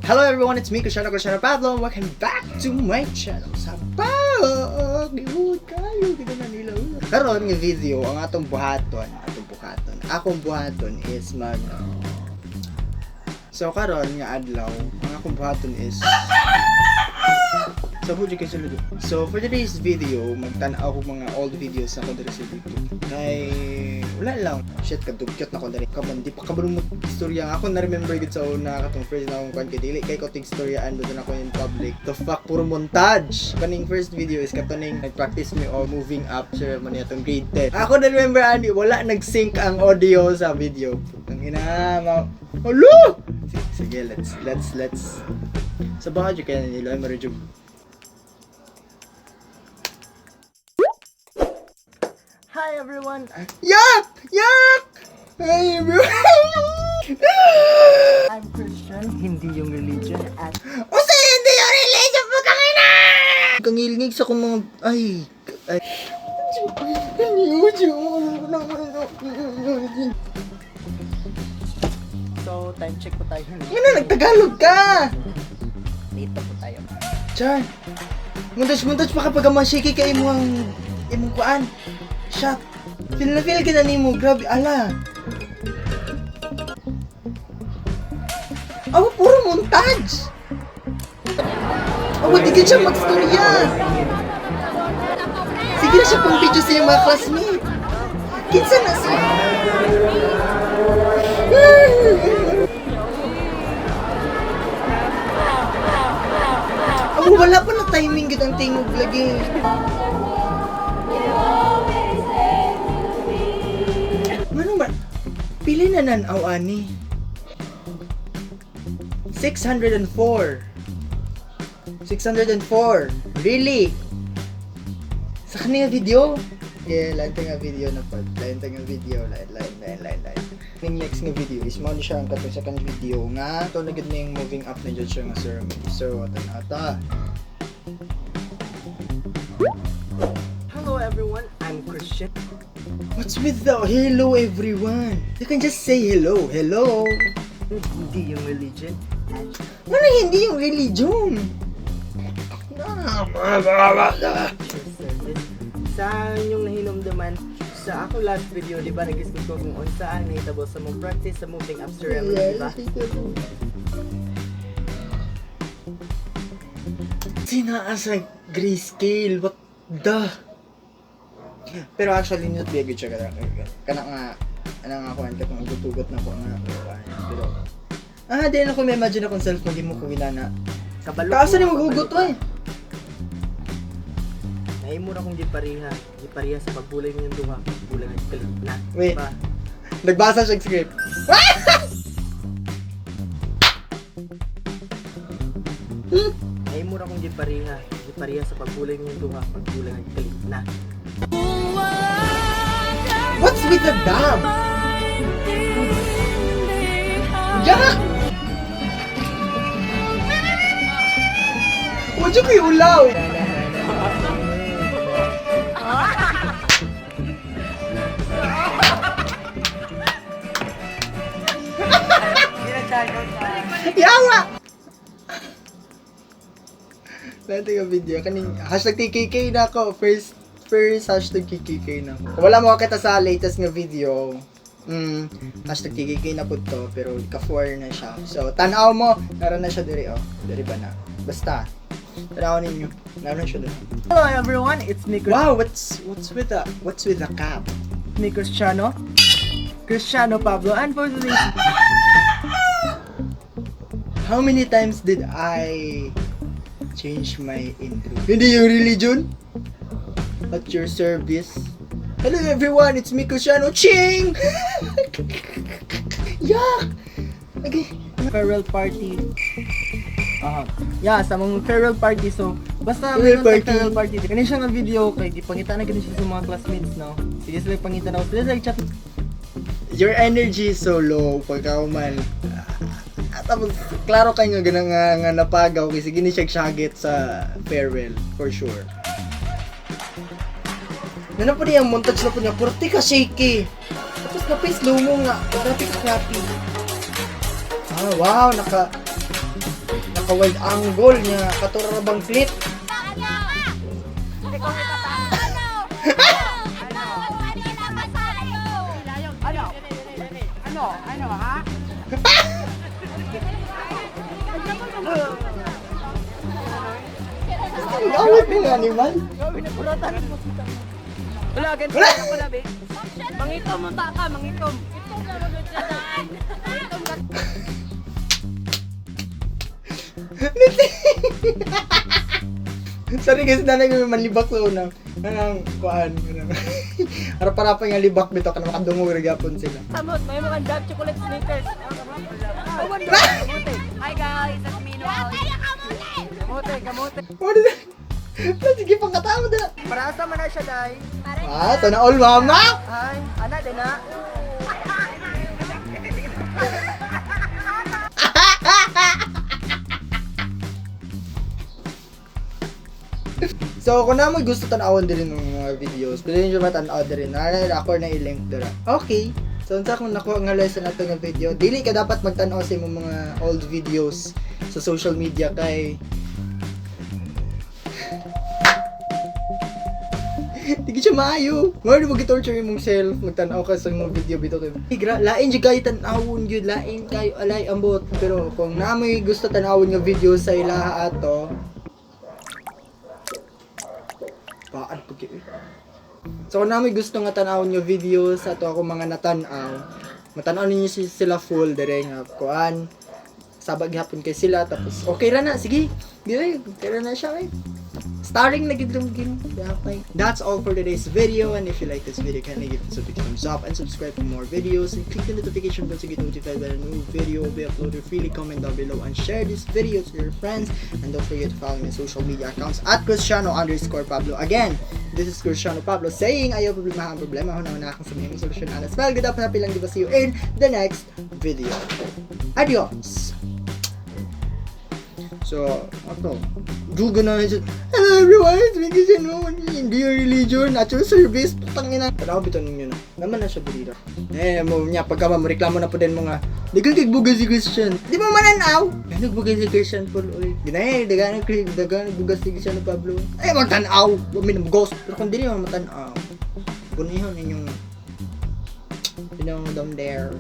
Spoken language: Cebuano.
Hello everyone, it's me, Cristiano Cristiano Pablo, and welcome back to my channel. Sa pag kayo, kita na nila. Karon nga video, ang atong buhaton, akong buhaton is mag. So karon nga adlaw, ang akong buhaton is sa budget kay sulod. So for today's video, magtan-aw ko mga old videos na ko diri sa YouTube. Kay wala lang. Shit, kadugyot na ko diri. Come on, di pa kabalo mo istorya. Ako na remember gid sa una katong first na akong kwan kay dili kay ko tig istoryaan doon ako in public. The fuck, puro montage. Kaning first video is katoning nag-practice me o moving up ceremony atong grade 10. Ako na remember ani wala nag-sync ang audio sa video. Putang ina, ma. Alo! Sige, let's sa baka dyan kaya nila, medyo. Hi everyone! Yak! Yak! Hi everyone! I'm Christian, hindi yung religion at Usa hindi yung religion, putang ina! Kangilngig sa kong mga. Ay! Ay. So time check po tayo. Ano, nagtagalog ka! Dito po tayo. Char! Montage, montage pa kapag masiki ka imong imong kuan. Shot. Feel na feel kita nimo, grabe ala. Awa, puro montage. Awa, di gid siya magstorya. Sige na siya pang video sa iyong mga classmate. Kinsa na siya? Awa, wala pa na timing gid ang tingog lagi. Ngano man? Pili na nan-aw ani. 604. 604. Really? Sa kaniya video? Yeah, lain nga video na pod. Lain nga video, lain, lain, lain, lain, lain. Ning next nga video is mao ni siya ang katong second video nga to na gud ning moving up na jud siya nga ceremony. So, tan ata. Hello everyone, I'm Christian. What's with the hello everyone? You can just say hello, hello. Hindi yung religion at Ano hindi yung religion? your service. Sa inyong nahinumduman sa ako last video, di ba, nag-discuss ko kung unsaan nahitabo sa mong practice sa moving up ceremony, di ba? Sinaa sa grayscale, what the? Pero actually, not be a good siya kana kana nga ana nga kuan ka kung ugot na ko nga kuan. Pero di na ko may imagine akong self maghimo ko ginana. Kabalo. Kaasa ni magugot oy. Nahimo ra kong gipariha, gipariha sa pagbulay ninyong duha, pagbulay ng kalit na. Wait. Diba? Nagbasa siya og script. Nahimo ra kong gipariha, gipariha sa pagbulay ninyong duha, pagbulay ng kalit na. What's with the dab? Yak! Wala kayo ulaw! Yawa! Lahat yung video. Kaning #TKK na ako. First #TKK na ako. Kung wala mo kita sa latest nga video, #TKK na po to, pero ka-4 na siya. So, tanaw mo, naroon na siya diri, oh. Diri ba na? Basta, tanaw ninyo. Naroon siya diri. Hello everyone, it's me, Wow, what's with the cap? me Cristiano. Cristiano Pablo, and for today's How many times did I change my intro? Hindi yung religion? At your service? Hello everyone, it's me Cristiano Ching! Yak! Okay. Farewell party. Aha. Yeah, sa mga farewell party. So, basta Farewell may party. Farewell party. Kani siya nga video kay gipangita na gani siya sa mga classmates, no. Sige sila pangita na. Sila like chat. Your energy is so low pagka man. Ah, tapos, klaro kayo nga ganang nga, nga napagaw kasi gini siya syagit sa farewell, for sure. Nana po niya, montage na po niya, purti ka shaky. Tapos na pa slow mo nga, grabe ka crappy. Ah, wow, naka. Naka wide angle niya katura bang clit. Ano? Ano? Ano? Ano? Ano, ha? Ang awit ng animal. Wala, ganito Wala. ako na, be. Mangitom mo ta ka, mangitom. Itom na magod siya daan. Mangitom ka. Sorry guys, nanay ko manlibak sa una. Kanang kuan, kanang. Harap-harapan nga libak bitaw kana makadungog ra gyapon sila. Samot, may mga dark chocolate sneakers. Kamote. Hi guys, it's me Noel. Kaya ka muna! Kamote, kamote. What is that? Sige, pangkatama na. Para asa man na siya, day? Ah, sana all mama. Ay, ana din na. So, kung na mo gusto tan-awon din ng mga videos, pwede nyo matan-aw din. Naalala ako na i-link dira. Okay. So, unsa akong nakuha nga lesson ato nga video, dili ka dapat magtan-aw sa imong mga old videos sa social media kay di ka siya maayo. Ngayon mo gi-torture imong self, magtan-aw ka sa imong video bitaw kay. Ay, lain jud kayo tan-awon gyud, lain kayo alay ambot. Pero kung namoy gusto tan-awon nga video sa ilaha ato, paan pag eh. So kung namoy gusto nga tan-awon nga video sa ato ako mga natan-aw, matan-aw ninyo sila full dire nga kuan. Sabag gihapon kay sila tapos okay ra na, sige. Dire, okay ra na siya eh. Starring na gid lang gin. Okay. That's all for today's video, and if you like this video, kindly give us a big thumbs up and subscribe for more videos and click the notification bell to get notified when a new video will be uploaded. Freely comment down below and share this video to your friends, and don't forget to follow me on social media accounts @Cristiano_Pablo. Again, this is Cristiano Pablo saying ayaw problema ang problema, huna-huna akong sabihin ang solusyon. Alas well, good up, happy lang, diba? See you in the next video. Adios! So, ako, Dugo na siya. "Hello everyone, it's me Cristiano. Hindi yung religion, natural service, putang ina." Tanaw bitaw ninyo na. Naman na siya dito. Eh, mo niya, pagka mo reklamo na po din mga, "Dagan kay bugas si Christian." Di mo mananaw? "Dagan bugas si Christian Paul, oy. Ginay, dagan dagan bugas si Cristiano Pablo." Ay, magtanaw. Wami na ghost. Pero kung dili mo matanaw, gunihon ninyong, down there.